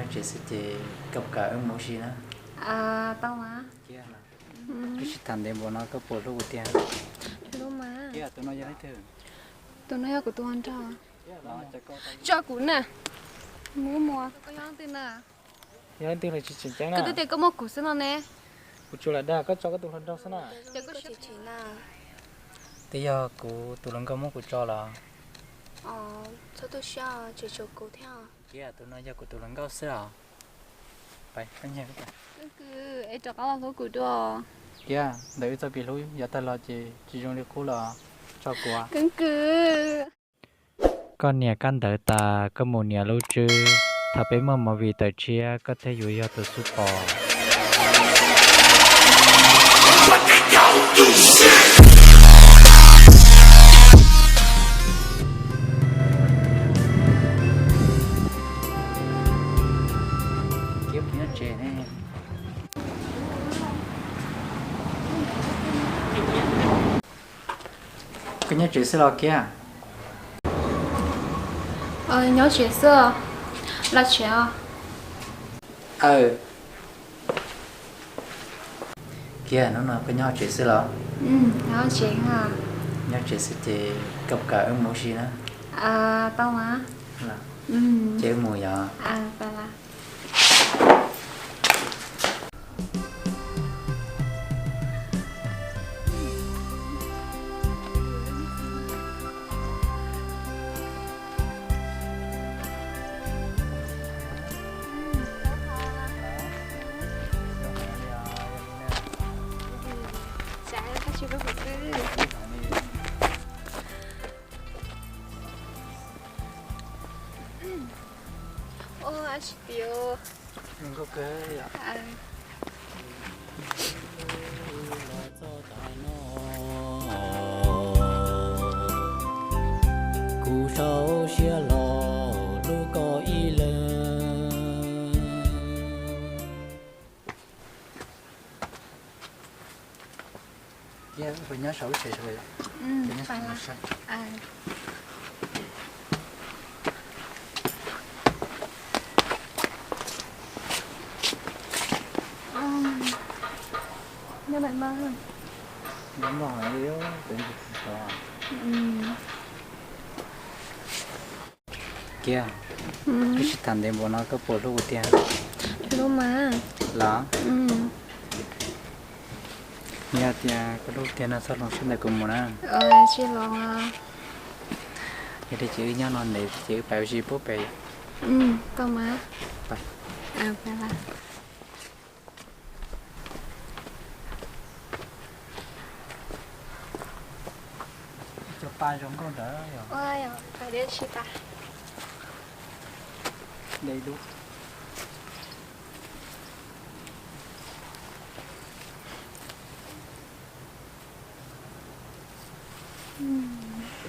Tsev xwb ces koj puas kam wb mus ua si na? Tau mas. Twb sib tham ntev npaum no koj puas hlub kuv tiag? Hlub mas. Tus no yog leej twg? Tus no yog kuv tus hluas nraug. Tso kuv na. Mus mus, koj yog leej twg na? Yog leej twg los tsis tseem ceeb na. Koj twb tias koj muaj kuv xwb no ne. Kuv tsuas lam dag koj tso koj tus hluas nraug xwb na. Ces koj tsis tseem na. Twb yog kuv tus hluas nkauj muab kuv tso los. Txhob tu siab, tseem tshuav kuv thiab. Tus no yog kuv tus hluas nkauj xwb os. Es rov qab los hlub kuv dua. Kiag, ntawm wb txoj kev hlub yav tag los ces tsis zoo li qub los, tso kuv. Keeb kwm. Koj nias kab ntawv tas koj mus nias lub tswb, thaum peb muaj movie tawm tshiab koj thiaj yuav yog tus xub pos. Koj nyob tsev xwb los Kiab? Nyob tsev xwb. Los tsev os. Aw, Kiab, hnub no koj nyob tsev xwb los? Nyob tsev xwb ces koj puas kam wb mus ua si na? Tau mas. Ces wb mus yom. Kuv sau siab los hlub koj ib leeg. Nyob saum lub tsev saib. Nyob no li, peb mus tsis tau. Kiab, twb sib tham ntev npaum no koj puas hlub kuv tiag? Hlub mas. Los? Yog tias koj hlub tiag no txhob hloov siab ntawm kuv mus na. Tsis hloov. Yog li ces wb nyob no ntev ces wb pais ua si pub pem. Tau mas. Cov pa zoo nkauj ntawd yog. Dej dub.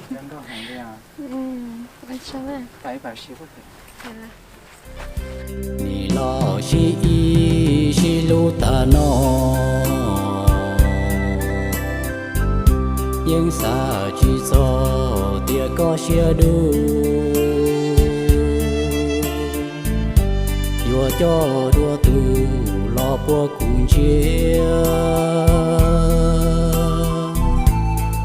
Zoo nkauj heev li os. Pais ib pam sib pub pem. Nim los sib ib sib hlub tag no, yeej xav tsis txog tias koj siab dub, yuav coj dua tus los puag kuv ntsiab,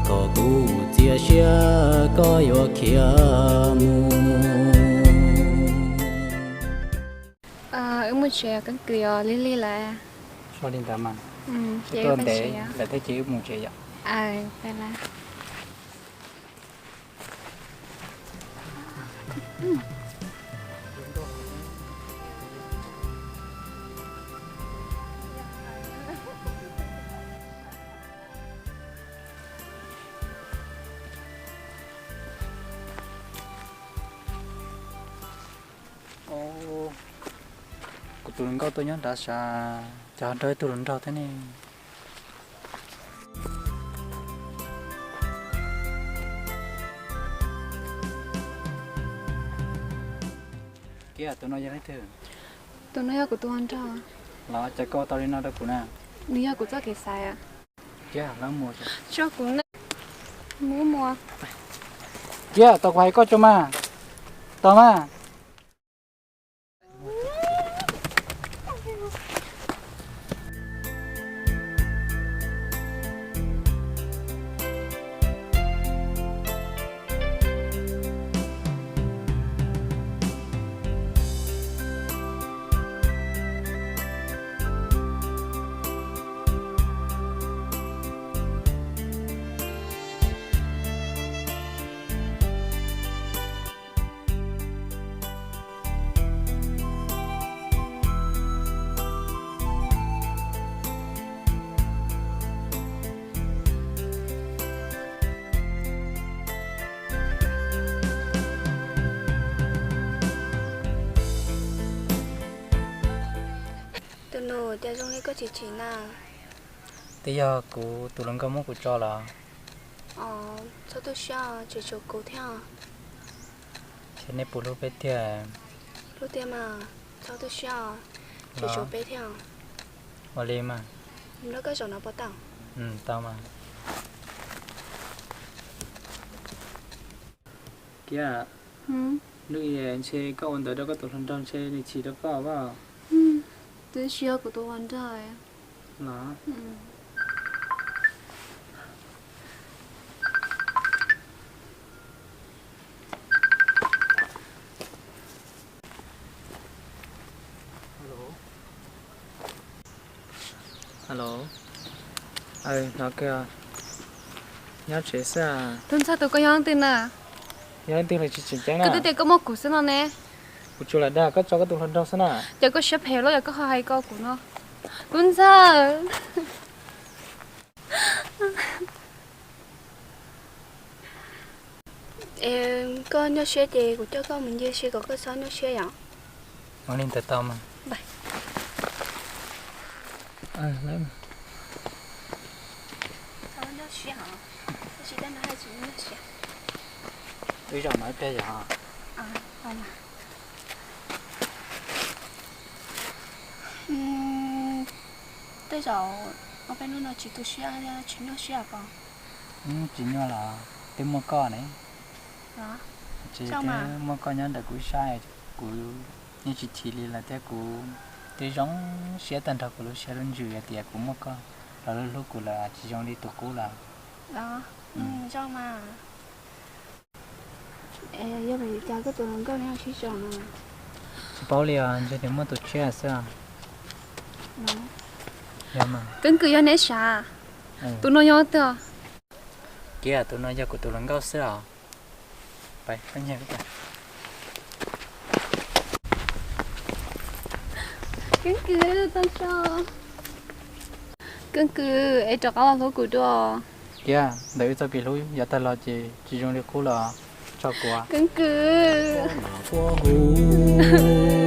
kom kuv txias siab koj yuav khiav mus. Wb mus tsev, keeb kwm os, lig lig lawm. Ua li ntawd mas, tuaj ntev lawm thiab ces wb mus tsev yom. Kuv tus hluas nkauj tuaj nyob nrad sav, cas ho nrog ib tug hluas nraug thiab ne. Kiab, tus no yog leej twg? Tus no yog kuv tus hluas nraug. Los cas koj ua tau li no rau kuv na? Nws yog kuv txoj kev xaiv. Kiab, los mus. Tso kuv na. Mus mus. Kiab, tos kuv hais koj tso mas. Tos mas. Tus nus, cas zoo li koj chim chim na? Twb yog kuv tus hluas nkauj muab kuv tso los. Txhob tu siab, tseem tshuav kuv thiab. Ces nej puas hlub peb tiag? Hlub tiag mas, txhob tu siab, tseem tshuav peb thiab. Ua li mas. Nrog koj zaum no puas tau? Tau mas. Kiab, hnub ib ntshe koj ua ntawd rau koj tus hluas nraug ntshe nws chim rau koj as. Twb tsis yog kuv tus hluas nraug los. Hnov kawg, nyob tsev xwb. Tub Ntxawg, tus koj yog leej twg na? Yog leej twg los tsis tseem ceeb na. Koj twb tias koj muaj kuv xwb no ne. Kuv tsuas lam dag koj tso koj tus hluas nraug xwb na. Ces koj siab phem los yog koj ho hais ko kuv no? Tub Ntxawg. Es koj nyuaj siab ces kuv coj koj mus ncig si kom koj txhob nyuaj siab yom. Ua li ntawd tau mas. Wb zaum no ib pliag yom. Tej zaum ob peb hnub no tsis tu siab, tsis nyuaj siab pom. Tsis nyuaj los twb muaj koj ne. Tsis, muaj koj nyob ntawm kuv ib sab, kuv yeej tsis chim li lawm thiab. Kuv twb zoo siab tag nrho kuv lub siab lub ntsws hais tias kuv muaj koj los lub hlub kuv lawm tsis zoo li tus qub lawm. Zoo mas. Yog vim li cas koj tus hluas nkauj neb ho sib tso no? Tsis paub li os, ntshe nws muaj tus tshiab xwb. Keeb kwm, yog neb sav, tus no yog twg? Kiab, tus no yog kuv tus hluas nkauj xwb os. Keeb kwm, tau tso. Keeb kwm, es rov qab los hlub kuv dua. Kiab, ntawm wb txoj kev hlub yav tag los ces tsis zoo li qub los, tso kuv. Keeb kwm.